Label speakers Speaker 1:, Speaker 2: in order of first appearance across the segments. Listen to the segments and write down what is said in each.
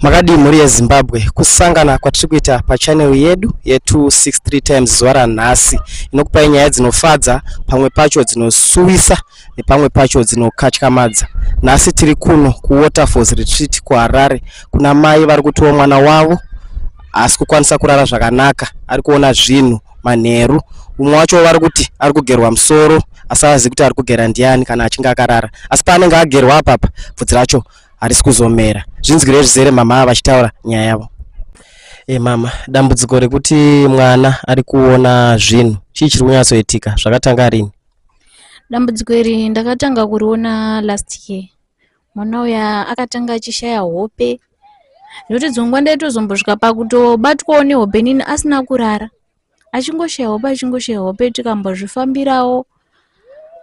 Speaker 1: Makadii mhuri yeZimbabwe, kusangana kwatiri kuita pachannel yedu ye263 Times zuva ranhasi inokupai nyaya dzinofadza, pamwe pacho dzinosuwisa nepamwe pacho dzinokatyamadza. Nhasi tiri kuno kuWaterfalls Retreat kuHarare kuna mai vari kutiwo mwana wavo haasi kukwanisa kurara zvakanaka, ari kuona zvinhu manheru. Umwe wacho vari kuti ari kugerwa musoro asi haazivi kuti ari kugera ndiani kana achinge akarara, asi paanenge agerwa apapa bvudzi racho harisi kuzomera. Zvinzwirei zvizere mama vachitaura nyaya yavo. E mama, dambudziko rekuti mwana ari kuona zvinhu, chii chiri kunyatsoitika? Zvakatanga rini?
Speaker 2: Dambudziko iri ndakatanga kuriona last year. Mwana uya akatanga achishaya hope zvekuti dzimwe nguva ndaitozombosvika pakutobatwawo nehope inini asina kurara. Achingoshaya hope achingoshaya hope tikambozvifambirawo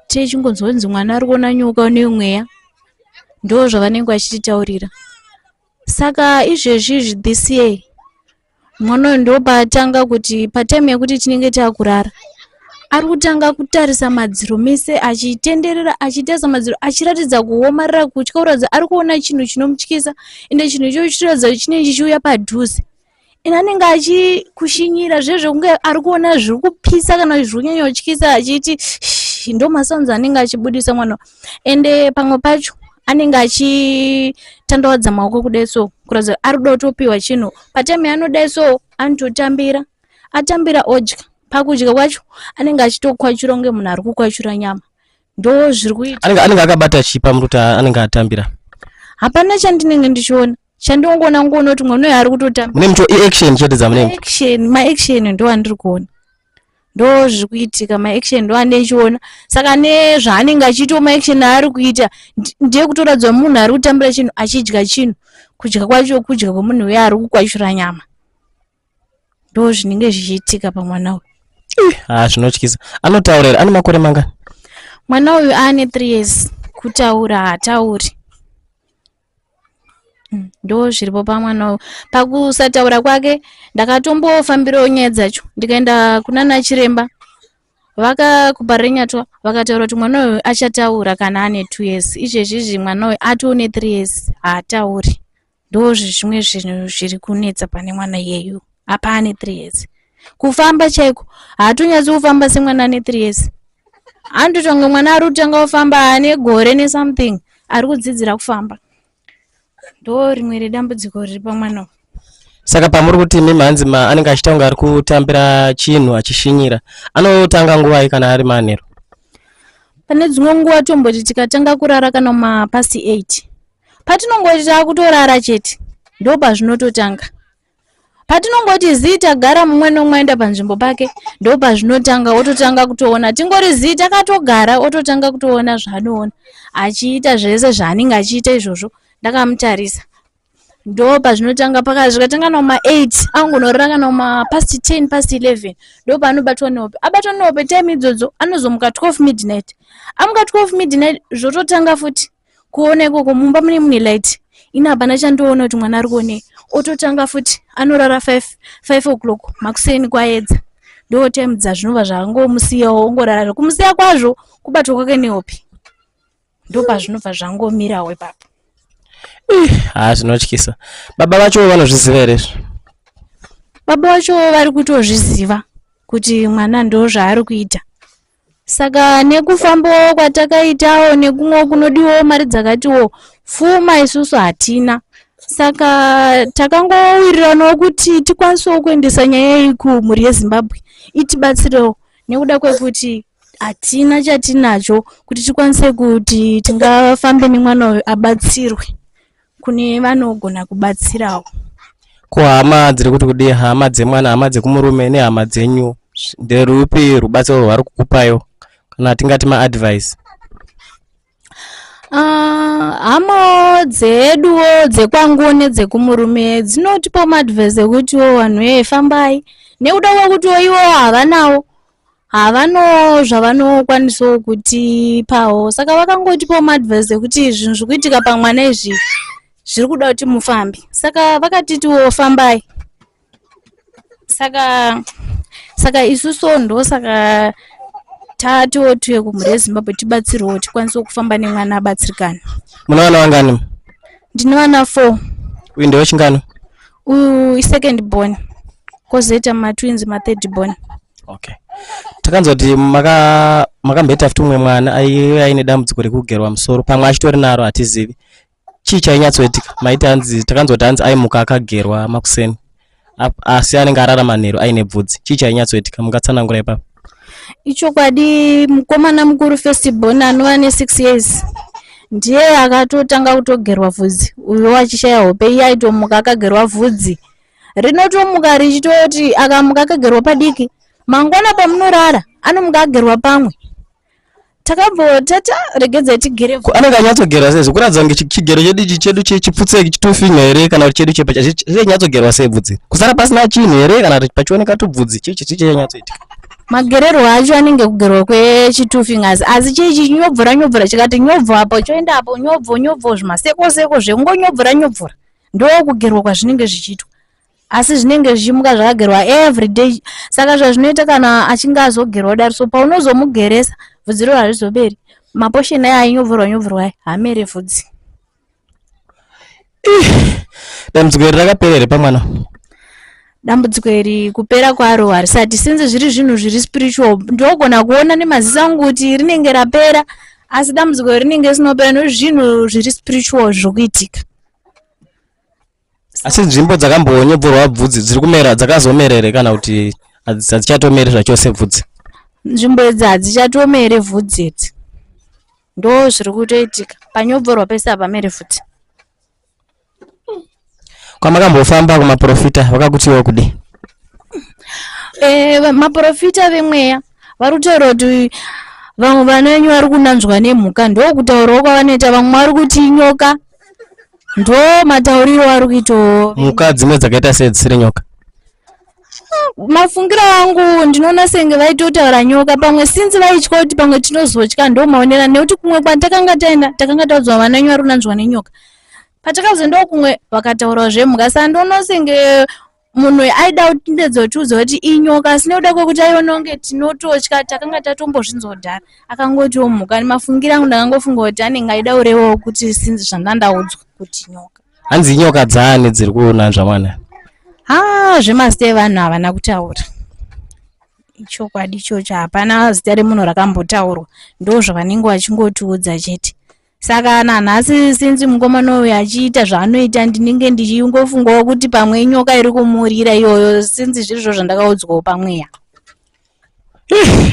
Speaker 2: tichingonzwa kunzi mwana ari kuona nyoka nemweya ndozvavanenge vachititaurira. Saka izvezvi izvi this year mwana uyu ndopaatanga kuti patime yekuti tinenge takurara ari kutanga kutarisa madziro mese achitenderera achitarisa madziro achiratidza kuomarara kutya kuratidza ari kuona chinhu chinomutyisa ende chinhu ichocho chiratidza kuti chinenge chichiuya padhuze ende anenge achikushinyira zviye zvekunge ari kuona zviri kupisa kana zviri kunyanya kutyisa achiti ndo masounds anenge achibudisa mwana ende pamwe pacho anenge achitandawadza maoko kudai so kuratidza ari kuda kutopiwa chinhu patime yaanodai so anototambira atambira odya pakudya kwacho anenge achitokwachura kunge munhu ari kukwachura nyama ndo zviri kuita
Speaker 1: anenge akabata chii pamuri kuti anenge atambira
Speaker 2: hapana chandinenge ndichiona chandinongoona ngoona kuti mwana uyu ari kutotamba
Speaker 1: mune mucho iaction chete dzamunenge
Speaker 2: action maaction ndo andiri kuona ndo zviri kuitika maaction ndo andichiona saka nezvaanenge achiitawo maaction aari kuita ndiye kutoratidza munhu ari kutambira chinhu achidya chinhu kudya kwacho kudya kwemunhu uye ari kukwachura nyama ndo zvinenge zvichiitika pamwana uyu
Speaker 1: ha zvinotyisa anotaura here ane makore mangani
Speaker 2: mwana uyu aane three years kutaura haatauri Ndo zviripo pamwana uyu pakusataura kwake ndakatombofambirawo nyaya dzacho ndikaenda kunana chiremba vakakuparenyatwa vakataura kuti mwana uyu achataura kana ane two years izvezvi izvi mwana uyu atone three years haatauri ndo zvimwe zvinhu zviri kunetsa pane mwana iyeyu apa ane three years kufamba chaiko haatonyatsi kufamba semwana ane three years anototonge mwana ari kutanga kufamba ane gore nesomething ari kudzidzira kufamba ndo rimwe redambudziko riri pamwana uyu
Speaker 1: saka pamuri kuti imi hanzi anenge achiita kunge ari kutambira chinhu achishinyira anotanga nguvai kana ari manheru
Speaker 2: pane dzimwe nguva tomboti tikatanga kurara kana mapast 8 patinongoti taakutorara chete ndo pazvinototanga patinongoti zii tagara mumwe nomwe aenda panzvimbo pake ndo pazvinotanga ototanga kutoona tingori zii takatogara ototanga kutoona zvaanoona achiita zvese zvaanenge achiita izvozvo ndakamutarisa ndo pazvinotanga paka zvikatanga noma 8 angonorara kana ma past 10 past 11 ndo paanobatwa nehope abatwa nehope time idzodzo anozomuka 12 midnight amuka 12 midnight zvototanga futi kuona ikoko mumba mune mune light ini hapana chandoona kuti mwana ari kuonei ototanga futi anorara 5 5 o'clock makuseni kwaedza ndo time dzazvinobva zvangomusiyawo ongorara kumusiya kwazvo kubatwa kwake nehope ndopazvinobva zvangomirawo ipapo
Speaker 1: haa zvinotyisa baba vacho vanozviziva here izvi
Speaker 2: baba vacho vari kutozviziva kuti mwana ndo zvaari kuita saka nekufambawo kwatakaitawo nekumwewo kunodiwawo mari dzakatiwo pfuma isusu hatina saka takangowiriranawo kuti tikwanisewo kuendesa nyaya iyi kumhuri yezimbabwe itibatsirewo nekuda kwekuti hatina chatinacho kuti tikwanise kuti tingafambe nemwana uyu abatsirwe kune vanogona kubatsirawo
Speaker 1: ko hama dziri kuti kudii hama dzemwana hama dzekumurume nehama dzenyu nderupi rubatsiro rwavari kukupayo kana tingati maadvice
Speaker 2: Ah, hama dzeduwo dzekwanguwo nedzekumurume dzinotipawo maadvice ekutiwo vanhu ee fambai nekuda kwekutiwo ivo havanawo havano zvavanokwanisawo kutipawo saka vakangotipawo maadvice ekuti zvinhu zviri kuitika pamwana izvi zviri kuda kuti mufambe saka vakatitiwo fambai saka saka isusuwo ndosaka tatiwo tuye kumhuri yezimbabwe tibatsirwewo tikwanisewo kufamba nemwana abatsirikana
Speaker 1: mune vana vangani
Speaker 2: ndine vana four.
Speaker 1: Uyu ndewechingano?
Speaker 2: Uyu isecond born, kozoita matwins mathird born.
Speaker 1: Okay. Takanzwa kuti maka makamboita futi umwe mwana aive aine dambudziko rekugerwa musoro, pamwe achitori naro hatizivi. Chii chainyatsoitika? Maiti hanzi takanzwa kuti hanzi aimuka akagerwa makuseni asi anenge arara manheru aine bvudzi. Chii chainyatsoitika? Mungatsanangura ipapo?
Speaker 2: Ichokwadi, mukomana mukuru first born anova ne6 years ndiye akatotanga kutogerwa vhudzi. Uyo achishaya hope, iye aitomuka akagerwa vhudzi rinotomuka richitoti akamuka akagerwa padiki, mangwana pamunorara anomuka agerwa pamwe. Takambotata regedzai tigere.
Speaker 1: Anenge anyatsogerwa sei? Zvikuratidza kunge chigero chedu ichi chedu chipfutseki chitufinya here kana kuti chedu chepa chinyatsogerwa sei bvudzi? Kusara pasina chinhu here kana kuti pachioneka tubvudzi? Chii chii chanyatsoitika?
Speaker 2: Magererwo acho anenge kugerwa kwechi2 fingers, asi chii chinyobvura nyobvura chikati nyobvo apo choenda apo nyobvo nyobvo zvimaseko seko zvekungonyobvura nyobvura, ndokugerwa kwazvinenge zvichiitwa, asi zvinenge zvichimuka zvakagerwa everyday. Saka zvazvinoita kana achinge azogerwa kudaro, so paunozomugeresa bvudzi riro harizoberi maposheni aya ainyobvurwa nyobvurwa aya haamere vhudzi.
Speaker 1: Dambudziko iri rakapera here pamwana?
Speaker 2: Dambudziko iri kupera kwaro harisati, since zviri zvinhu zviri spiritual. Ndogona kuona nemaziso angu kuti rinenge rapera, asi dambudziko iri rinenge risinopera nekuti zvinhu zviri spiritual zviri kuitika.
Speaker 1: Asi nzvimbo dzakambonyobvorwa bvudzi dziri kumera dzakazomera here kana kuti hadzichatomeri zvachose bvudzi?
Speaker 2: Nzvimbo idzi hadzichatomere vhudzi idzi, ndo zviri kutoitika. Panyobvorwa pese hapamere vhudzi.
Speaker 1: Kwamakambofamba kumaprofita vakakutiwo kudii?
Speaker 2: Maprofita vemweya vari kutaura kuti vamwe vana venyu vari kunanzvwa nemhuka, ndokutaurawo kwavanoita. Vamwe vari kuti inyoka, ndo matauriro ari kuitawo.
Speaker 1: Mhuka dzimwe dzakaita sei dzisiri nyoka?
Speaker 2: Mafungiro angu ndinoona senge vaitotaura nyoka pamwe, since vaitya kuti pamwe tinozotya, ndo maonera, nekuti kumwe kwatakanga taenda takanga taudzwa vana venyu vari kunanzvwa nenyoka. Patakazoendawo kumwe vakataurawo zvemhuka, saka ndinoona senge munhu aida kutindedza kutiudza kuti inyoka, asi nekuda kwekuti aiona kunge tinototya, takanga tatombozvinzwa kudhara, akangotiwo mhuka. Mafungiro angu ndakangofunga kuti anenge aida kurevawo kuti since zvandandaudzwa kuti nyoka.
Speaker 1: Hanzi inyoka dzaani dziri kunanzva mwana?
Speaker 2: Ha, zvemazita evanhu havana kutaura. Ichokwadi ichocho, hapana zita remunhu rakambotaurwa, ndo zvavanenge vachingotiudza chete. Saka nanhasi since mukomana uyu achiita zvaanoita, ndinenge ndichingofungawo kuti pamwe inyoka iri kumurira iyoyo, since zvirizvo zvandakaudzwawo pamweya.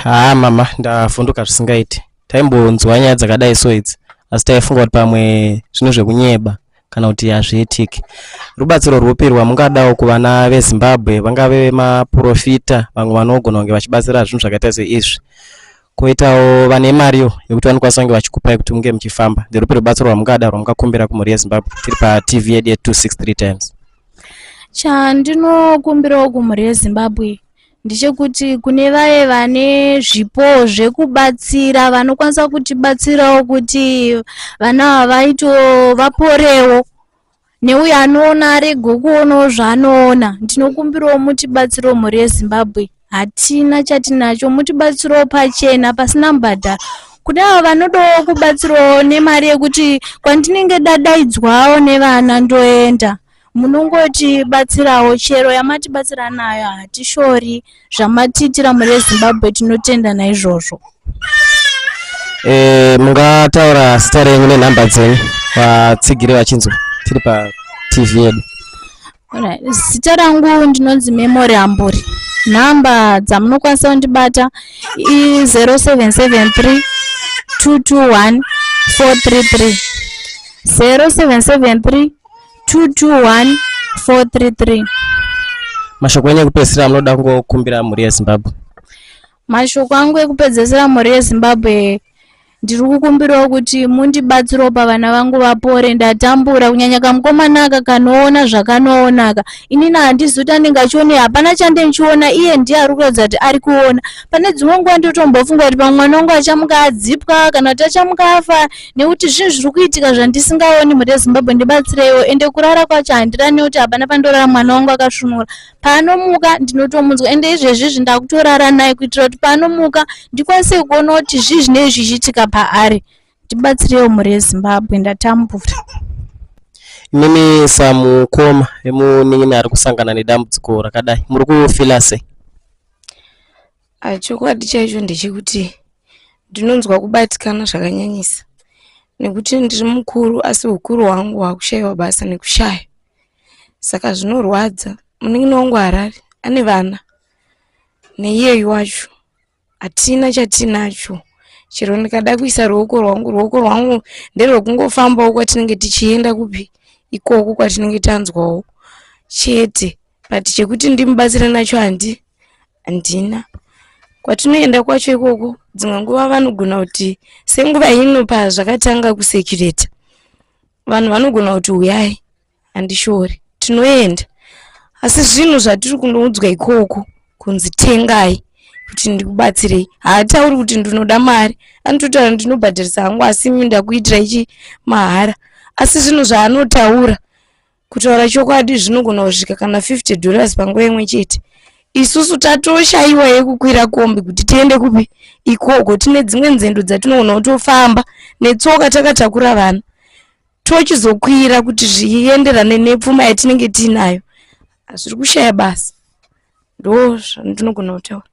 Speaker 1: Haa mama, ndavhunduka zvisingaiti. Taimbonzwa nyaya dzakadai so idzi, asi taifunga kuti pamwe zvinhu zvekunyeba kana kuti hazviitiki. Rubatsiro rwupi rwamungadawo kuvana veZimbabwe, vangave vemaprofita, vamwe vanogona kunge vachibatsira zvinhu zvakaita seizvi, koitawo vane mariwo yekuti vanokwanisa kunge vachikupai kuti munge muchifamba? Nderupi rubatsiro rwamungada rwamungakumbira kumhuri yeZimbabwe tiri paTV yedu ye263 Times?
Speaker 2: Chandinokumbirawo kumhuri yeZimbabwe ndechekuti kune vaye vane zvipo zvekubatsira, vanokwanisa kutibatsirawo kuti vana ava vaito vaporewo, neuyo anoona arege kuonawo zvaanoona, ndinokumbirawo mutibatsirewo mhuri yeZimbabwe. Hatina chatinacho, mutibatsirewo pachena pasina mubhadharo. Kune avo vanodawo kubatsirawo nemari yekuti kwandinenge dadaidzwawo nevana ndoenda, munongotibatsirawo chero yamatibatsira nayo, hatishori zvamatiitira mhuri yeZimbabwe, tinotenda naizvozvo.
Speaker 1: Mungataura zita renyu nenhamba dzenyu vatsigiri vachinzwa tiri paTV yedu?
Speaker 2: Alright, zita rangu ndinonzi Memory Amburi. Nhamba dzamunokwanisa kundibata i0773 221 433, 0773 221 433.
Speaker 1: Mashoko enyu ekupedzisira munoda kungokumbira mhuri yeZimbabwe?
Speaker 2: Mashoko angu ekupedzesera, mhuri yeZimbabwe, ndiri kukumbirawo kuti mundibatsirewo pavana vangu vapore. Ndatambura, kunyanya kamukomana aka kanoona zvakanoona aka. Inini handizi kuti anenge achione, hapana chande ndichiona, iye ndiye ari kuratidza kuti ari kuona. Pane dzimwe nguva ndotombofunga kuti pamwe mwana wangu achamuka adzipwa kana kuti achamuka afa, nekuti zvinhu zviri kuitika zvandisingaoni. Mhuri yeZimbabwe, ndibatsireiwo. Ende kurara kwacho handirani, nekuti hapana pandorara mwana wangu akasvunura. Paanomuka ndinotomunzwa, ende izvezvizvi ndakutorara naye kuitira kuti paanomuka ndikwanise kuona kuti zvii zvinenge zvichiitika paari. Ndibatsireiwo mhuri yeZimbabwe, ndatambura.
Speaker 1: Imimi samukoma vemunin'ina ari kusangana nedambudziko rakadai, muri kufila sei?
Speaker 3: Ah, chokwadi chaicho ndechekuti ndinonzwa kubatikana zvakanyanyisa nekuti ndiri mukuru asi ukuru hwangu hwakushaiwa basa nekushaya saka zvinorwadza munin'ina wangu harari ane vana neiyeyu wacho hatina chatinacho chero ndikada kuisa ruoko rwangu ruoko rwangu nderwekungofambawo kwatinenge tichienda kupi ikoko kwatinenge tanzwawo chete but chekuti ndimubatsire nacho handi handina kwatinoenda kwacho ikoko dzimwe nguva vanogona kuti senguva ino pazvakatanga kusekureta vanhu vanogona kuti huyai handishori tinoenda asi zvinhu zvatiri kunoudzwa ikoko kunzi tengai kuti ndikubatsirei haatauri kuti ndinoda mari anototaura ndinobhadharisa hangu asi imi ndakuitira ichi mahara asi zvinhu zvaanotaura kutaura chokwadi zvinogona kusvika kana 50 dollars panguva imwe chete isusu tatoshaiwa yekukwira kombi kuti tiende kupi ikoko tine dzimwe nzendo dzatinoona kutofamba netsoka takatakura vana tochizokwira kuti zvienderane nepfuma yatinenge tiinayo zviri kushaya basa ndo zvandinogona kutaura.